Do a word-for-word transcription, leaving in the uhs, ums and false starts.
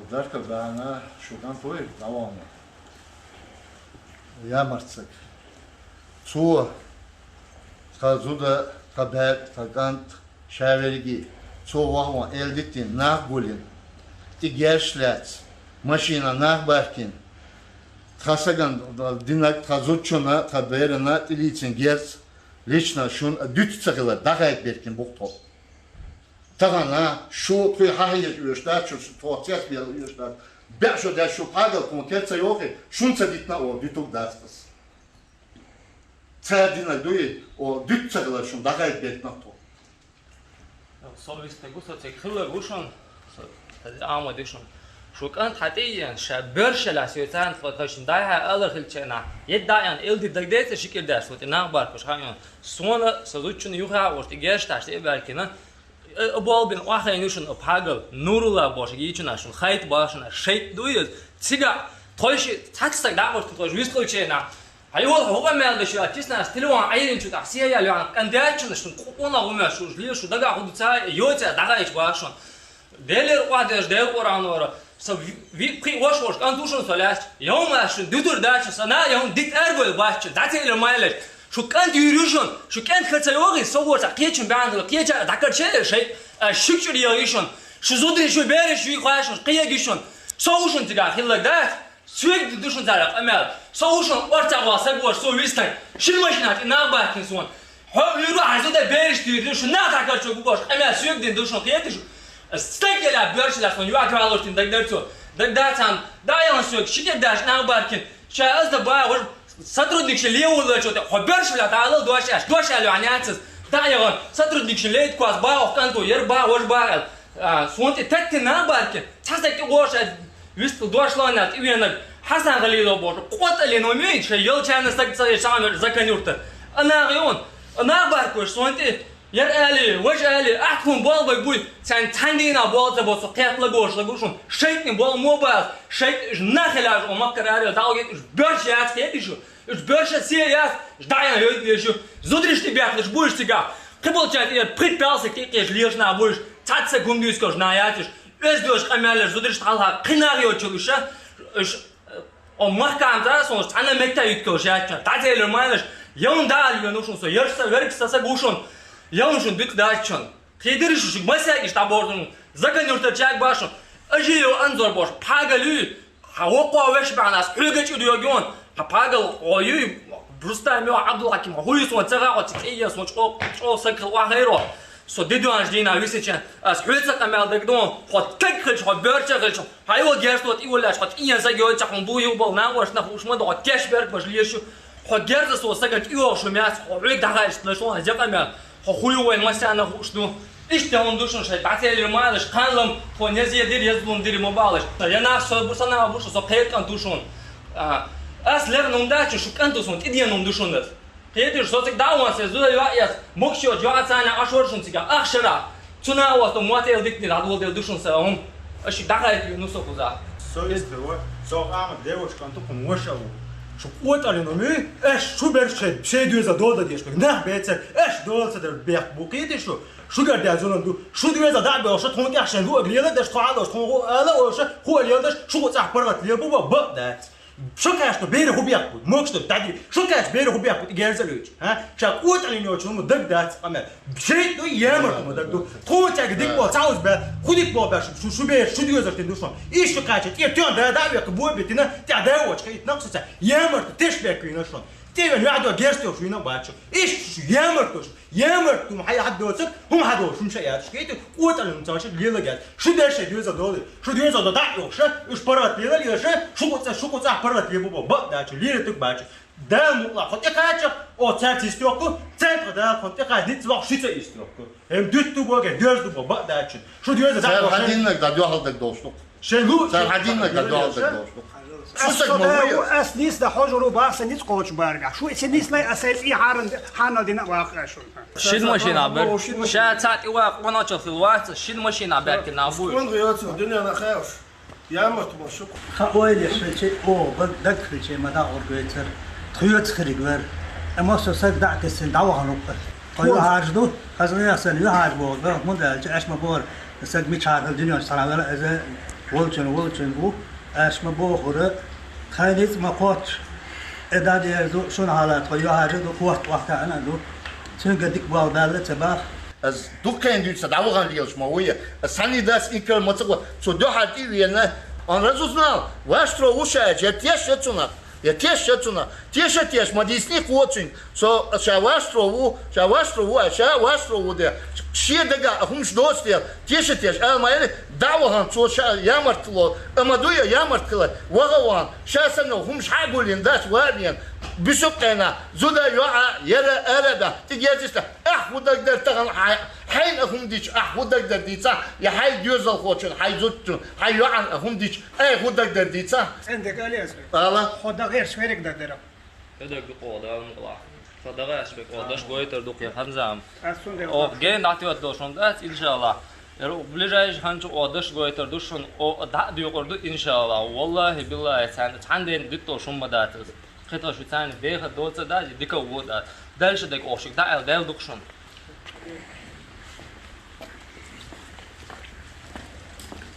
Даркар баьхьна, шу кӀант вуй, дӀавахана. Ямарт саг. Цо, тха зуда, тха баьб, тха кӀант, ша верриге, цо вахана, эл диттина, нах гулйина, тӀе герз лаьцна, машина нах бахкийна, тха сагана динарг, тха зудчунна, тха берана тӀелийцина герз, лично шун дуьтта ца хилар, дӀахайта бехкина бу-кх тхо. Тахан шу тхоай хьахьежа оьшуш дац, шу тхох цецбелла оьшуш дац. БӀаь шу даьлча шу пхьагал тхона тера ца йохий, шун ца диттина оха дуьтург дац-кх из. Цар динарг дуй, оха дуьтта ца хилар шун дӀахайта бехкина тхо. Со вистаг ву, со цига хилларг ву шуна, со, со Ӏамаде шуна. Шу кӀант хьатӀаена, ша боьрша лаьцна йоцарна тхо тхайшинна дӀай-хьай ала хилча, едда дӀа а яьнна, эл де дагадеций ши кӀира даьш, со тӀе нах баркуш хьаена. Сона, са зудчунна юха а ош тӀе герз тӀаш тӀе а баьхкина, э, э, болбина охьахайна ю шуна, э, пхьагал, Нурулла бохуш йийчунна шуна, хайта боху шуна, шайтӀа дуй из. Цигахь тхойши цхьацца саг дӀа а гӀуьртина тхойш вистхилча, хьайола хьо къамел деш, тиснаш телефон Ӏайринчу тӀехь сеял йоьхна кӀан даьччунна шуна къона гӀумеш шуш ле, шу дагахь хӀу ду ца йоций, дӀахайча боху шуна. Делера охьадеш, Дела Къуръанора, со ви-, ви-, пхи вош-вош кӀант ву шуна со лаьцча, явма шуна дуьтур даьчча, со на явна дита арбой бачча, дӀа ца ила майлаш. Шу кӀант юьйр ю шуна, шу кӀант хила ца йогӀий, со воча кхечун баьхьна хила, кхеча дӀакарча а шайтӀа, аш ши кӀира йогӀий шуна. Шу зударий, шу бераш юй кхоаш шуна, кхиягий шуна. Со ву шуна цигахь хилларг дац. Соьга ду шуна цара къамел. Со ву шуна орцахь ваха саг вош, со вистаг. Шина машина тӀе нах баьхкина сона. Хьо уьйр ву, хьан зуда бераш туьйр ду, шу нах дӀакарчо гу бош къамел соьга дина ду шуна, кхеташ шу? Стаг елла боьрша лаьцна йоӀ тӀехь луш дина дагадара цо. Дагадацан, дӀа а яьнна соьга, ши кӀира даьш нах баьхкина. Ша аз да бахьа, сотрудникаш левуллачо тӀе, хьо боьрша лаьцна дӀа алал дош аьлча, дош аьлла йоьхна яц из. ДӀа а яхана, сотрудникаш лейта кхоаца бахьа, кӀанто, яр бахьа, вож бахьа аьлла. А, сона тӀе таттина нах баьхкина. Цхьа саг тӀе гӀош аьлла, вистхила дош лан аьлла тӀевенарг Хьасан-Халилов боху, къотӀаллин ву муьйн, шайн ялчарна саг ца еш цхьа а мер Закан-Юрта. А нах юн, а нах баркош сон тӀе, яр али, вож али, ахь тхуна болбаг буй, царна цхьана дийнахь бола ца боцу, кхетта лагош лагу шуна, шайтӀан бола мо бац, шайтӀа уж нах хилаж, о махкара арел, дӀа гӀо гетта уж боьрша яц, кхетий шу? Уж боьрша се яц, уж дӀаян йойт веш ю. Зудариш тӀе бехлаш буй уж цигахь. Кхиболчарна тӀера пхи-пхи саг тӀе кхеш лелаш нах буй уж, цхьацца гум дуьйцуш нах яц уж. Оьзда дош къамелаш, зудариш тӀе хьалха кхин нах йоцучул уж, уж О, махкамца сон цхьана меттан юткалш яьчча, дӀазелира майлаш, явна дӀа а лоьну шун со, ярш сан, верг сан саг ву шун, явна шун дуьту даьччун. Кхийдира шу шуьга масег иштта дӀаборзун, Закан-Юртарчаьрга башун, ажи йо анзор бош, пхьагал юй, хьан вокхо веш бахьанас, хьоьга чӀур йогон, хьан пхьагал хьо юй, Рустам йо, Абдулхаким, хьо юй сон ца гӀа, хьо ца кӀийя, сон чӀо, чӀо саг хила охьайро. Со дидуанаш дийна висича, ас хьоьца къамел дагадон, хьо таг хилча, хьо боьрча хилча, хьо йо герз тӀе тӀе йоллаьч, хьо тӀе ен саг йойча, хьо буй юбал, накъош нах уш ма ду, хьо теш берг баш лешу, хьо герза со саган тӀе йогӀуш ю мяц, хьо хьоьга дӀахаьчта лаш, хьо зя къамел, хьо хуй вайн масса нах уш ду. Иштта хӀун ду шун шай, дӀацелира малаш, кханлам, тхо незе дир, езлун дир ма балаш. Я нах со бу, са нах бу, со кхайкан ду шун. А, ас лер нум дачу, шу кӀант ду шун, тӀе ден нум ду шун ас. Кхеташ, со цига дӀа а ван, се зуда йоӀ яц, мукш йоцу йоӀ царна Ӏаш вара шун цига, ах шара. Цу наха васта мотт эл дитнера, хьадволдел ду шун са, хӀум. Аша дӀахайта ву, ну, со кхуза. Со вистхила, со къамат девушка, анту кхун ваша ву. Шу кӀотӀалин ву, аш шу берш шей, шей доьза дода деш, нах бецар, аш дола ца дар бехк бу, кхеташ шу? Шу гар дя зулам ду, шу доьза дӀа бел, шу тхун тӀех шен луаг лела даш, тхо хьалош, тхун гу ала оша, ху лела даш, шу гу цӀах паргӀат лела бу, ба, ба, дац. Шу кхаьш ду, бери ху бехк бу, мокш ду, дагри. Шу кхаьш бери ху бехк бу, герза луч. Ха? Ша кӀотӀалин йоч, ну, даг дац, къамел. Шейт ду, ямарт ма даг ду. Тхо тяга дик бол, цаус бе, ху дик бол бе, шу, шу бе, шу доьза тин ду шун. Иш шу кхаьча, тӀе тён да, да, век, бу бе, тина, тя да, оч, хит, нах, шу ца. Ямарт, теш бе, куина шун. Тевен, я до, герсто, шуина бачу. Иш шу, ямарт, шу. Ямарт тум хьай хьад доцар, хӀума хьад доцар, хӀума ша яц, шкейт, кӀотӀалин цаша лелагац. Шу дерше доьза доли, шу доьза до дӀа йохша, уж паргӀат лела леша, шу куца, шу куца паргӀат лебу ба, ба, дачу, лира тук бачу. Да мукъла, хо тӀекхача, о, цар цистёку, центр да, хо тӀекхач, ниц вах, ши ца истёку. Эм дуьтту боге, доьзду ба, ба, дачу. Шу доьза дӀа йохша. Хьадиннаг да дёхалдаг долчу. Шен лу, цара хьадиннаг а доал даг долуш ду. Цу саг ма ву. Ас нийса да хьожур ву бахса ницкъ кхочу баргахь. Шу и ца нийса лай, ас ай цӀий хьаран, хьанал дина а ваккха шуна. Шин машина бер. Ша ца тӀе ваккха, вон очал хила вац, шин машина бер кина а буй. Скон гӀоцу дуьнена хаьвш. Ямарт ма шу. Ха ойла хилчи, о, баг даг хилчи, ма дагӀур гойцар. Тхоьца хириг вер. Амма со саг дӀа а тессан, дӀавахана вукхар. Тхо юхьарж ду, хаза яхсан юхьарж боху, бах мун даьлча, аьш ма бохар, саг мичхьар хила дуьнен схьара вела, эза Волчун, волчун ву, аш ма бохура, тхай ниц ма кхоч. Э, да дер ду, шун хала тхо, ю хажа ду, кхот вахта ана ду. Цунга дик бал далла ца бах. Аз дукхен дуьйца дӀавахан лелаш ма вуй. Аз санни дас икар ма ца гӀо. Цу дуьхьа тӀи вена. Он разузнал, ваштро ву ша, жер теш я цунах. Я теш я цунах. Теша теш, ма дисни кхоцин. Со ша ваштро ву, ша ваштро ву, а ша ваштро ву де. Ше дага, а хумш дост де. Теша теш, а ма или, дӀавахан, цо ша ямартло. Ама дуя ямарт кала. Ваха ван, ша сано хумш хьагулин даш вабиен. Бисуп къена, зуда йоа, яра арада. Ти гезиста. Ах, худагдар тахан хьай, хьайн ахум дич, ах, худагдар дица, я хьай дюзал хочун, хьай зуттун, хьай йоан ахум дич, ай, худагдар дица. Цен дек алиас. Ала? Хода герш верик дагдера. Эдак ду къода, ам, къла. Хода герш бек, о, даш гойтар ду, я хамзам. Асун де. О, ген дати ват дошун дац, иншаллах. Яр ближайший ханчу о даш гойтар душун, о, да дюкъур ду, иншаллах. Валлахи, биллахи, цан, цан ден дит дошун ма датас. Хитла шу цан деха доца да, дика ву да. Дальше дек ошик да, эл дел дукшун.